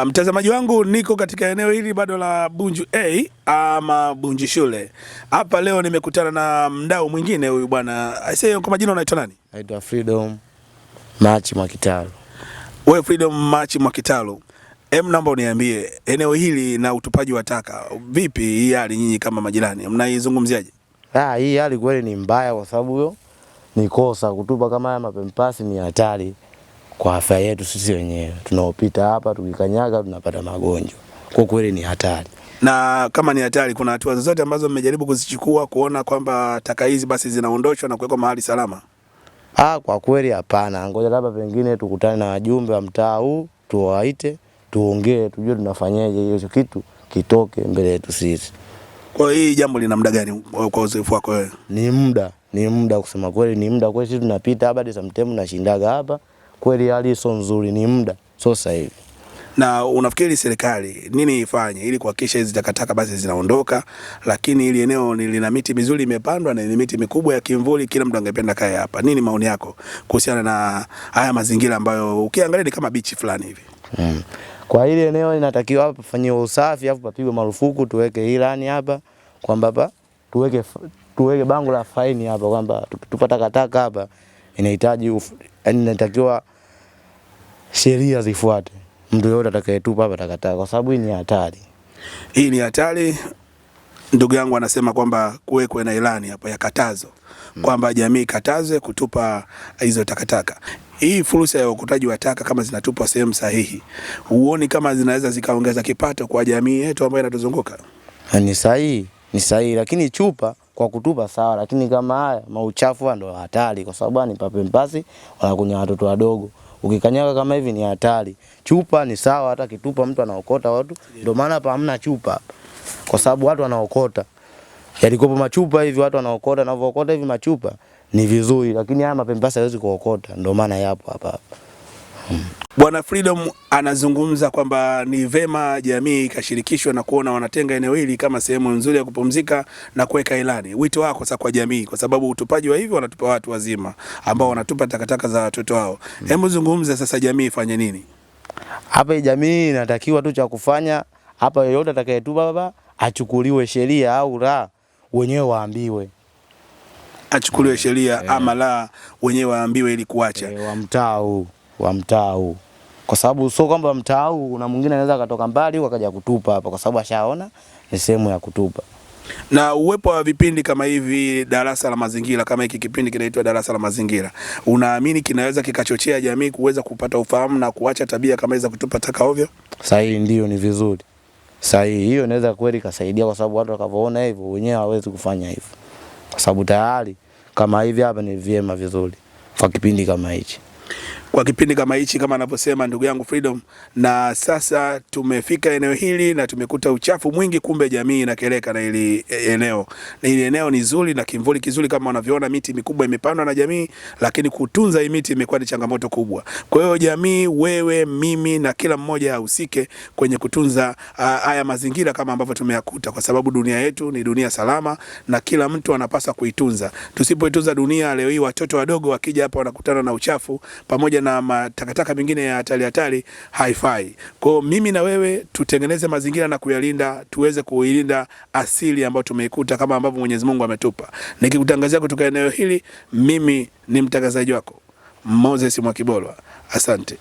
Mtazamaji wangu, niko katika eneo hili bado la Bunju A ama Bunju Shule. Hapa leo nimekutana na mdau mwingine huyu bwana. Aisee, kwa majina unaitwa nani? Naitwa Freedom Machi Mwakitalu. Wewe Freedom Machi Mwakitalu. Naomba uniambie eneo hili na utupaji wa taka vipi hii hali, nyinyi kama majirani mnaizungumziaje? Hii hali kweli ni mbaya kwa sababu hiyo ni kosa kutupa kama haya mapempasi, ni hatari kwa afya yetu sisi wenyewe tunaopita hapa, tukikanyaga tunapata magonjwa. Kwa kweli ni hatari. Na kama ni hatari, kuna hatua zozote ambazo mmejaribu kuzichukua kuona kwamba taka hizi basi zinaondoshwa na kuwekwa mahali salama? Kwa kweli hapana. Ngoja labda pengine tukutane na wajumbe wa mtaa huu, tuwaite, tuongee, tujue tunafanyaje hiyo kitu kitoke mbele yetu sisi. Kwa hiyo hii jambo lina muda gani kwa uzoefu wako wewe? Ni muda kusema kweli, ni muda kweli. Sisi tunapita hapa hadi sometimes tunashindaga hapa. Kweli hali sio nzuri, ni muda, sio sasa hivi. Na unafikiri serikali nini ifanye ili kuhakikisha hizi takataka basi zinaondoka, lakini hili eneo lina miti mizuri imepandwa na ni miti mikubwa ya kimvuli, kila mtu angependa kae hapa. Nini maoni yako kuhusiana na haya mazingira ambayo ukiangalia ni kama bichi fulani hivi? Kwa hili eneo inatakiwa hapa pafanyiwe usafi, afu papigwe marufuku, tuweke ilani hapa kwamba hapa tuweke bango la faini hapa kwamba tukitupa takataka hapa inahitaji, yaani inatakiwa sheria zifuate. Mtu yote atakayetupa hapa takataka, kwa sababu hii ni hatari. Hii ni hatari. Ndugu yangu anasema kwamba kuwekwe na ilani hapa ya katazo kwamba jamii ikatazwe kutupa hizo takataka. Hii fursa ya uokotwaji wa taka kama zinatupwa sehemu sahihi, huoni kama zinaweza zikaongeza kipato kwa jamii yetu ambayo inatuzunguka? Ni sahihi, ni sahihi, lakini chupa kwa kutupa sawa, lakini kama haya mauchafu ndo hatari, kwa sababu ni papempasi wanakunywa watoto wadogo. Ukikanyaga kama hivi ni hatari. Chupa ni sawa, hata kitupa mtu anaokota watu. Ndio maana hapa hamna chupa hapa, kwa sababu watu wanaokota. Yalikopo machupa hivi watu wanaokota, na wanaokota hivi machupa ni vizuri, lakini haya mapempasi hawezi kuokota, ndio maana yapo hapa hapa. Bwana Freedom anazungumza kwamba ni vema jamii ikashirikishwa na kuona wanatenga eneo hili kama sehemu nzuri ya kupumzika na kuweka ilani. Wito wako sasa kwa jamii, kwa sababu utupaji wa hivi wanatupa watu wazima ambao wanatupa takataka za watoto wao. Hebu zungumza sasa, jamii ifanye nini? Hapa jamii inatakiwa tu cha kufanya hapa, yeyote atakayetupa baba achukuliwe sheria au la, wenyewe waambiwe. Achukuliwe sheria ama la, wenyewe waambiwe ili kuacha. Wa mtaa huu. Kwa sababu sio kwamba mtaa huu kuna mwingine anaweza akatoka mbali akaja kutupa hapa, kwa sababu ashaona ni sehemu ya kutupa. Na uwepo wa vipindi kama hivi, darasa la mazingira, kama hiki kipindi kinaitwa darasa la mazingira, unaamini kinaweza kikachochea jamii kuweza kupata ufahamu na kuacha tabia kama hizo kutupa taka ovyo? Sahihi, ndio, ni vizuri. Sahihi, hiyo inaweza kweli kasaidia, kwa sababu watu wakavyoona hivyo wenyewe hawawezi kufanya hivyo. Kwa sababu tayari kama hivi hapa ni vyema vizuri kwa kipindi kama hichi. Kwa kipindi kama hichi kama anavyosema ndugu yangu Freedom. Na sasa tumefika eneo hili na tumekuta uchafu mwingi, kumbe jamii inakereka na hili eneo. Na hili eneo ni zuri na kimvuli kizuri kama unavyoona, miti mikubwa imepandwa na jamii, lakini kutunza hii miti imekuwa ni changamoto kubwa. Kwa hiyo jamii, wewe, mimi na kila mmoja ahusike kwenye kutunza haya mazingira kama ambavyo tumeyakuta, kwa sababu dunia yetu ni dunia salama na kila mtu anapaswa kuitunza. Tusipoitunza dunia leo hii, watoto wadogo wakija hapa wanakutana na uchafu pamoja na matakataka mengine ya hatari hatari, haifai. Kwa hiyo mimi na wewe tutengeneze mazingira na kuyalinda, tuweze kuilinda asili ambayo tumeikuta kama ambavyo Mwenyezi Mungu ametupa. Nikikutangazia kutoka eneo hili, mimi ni mtangazaji wako Moses Mwakibolwa. Asante.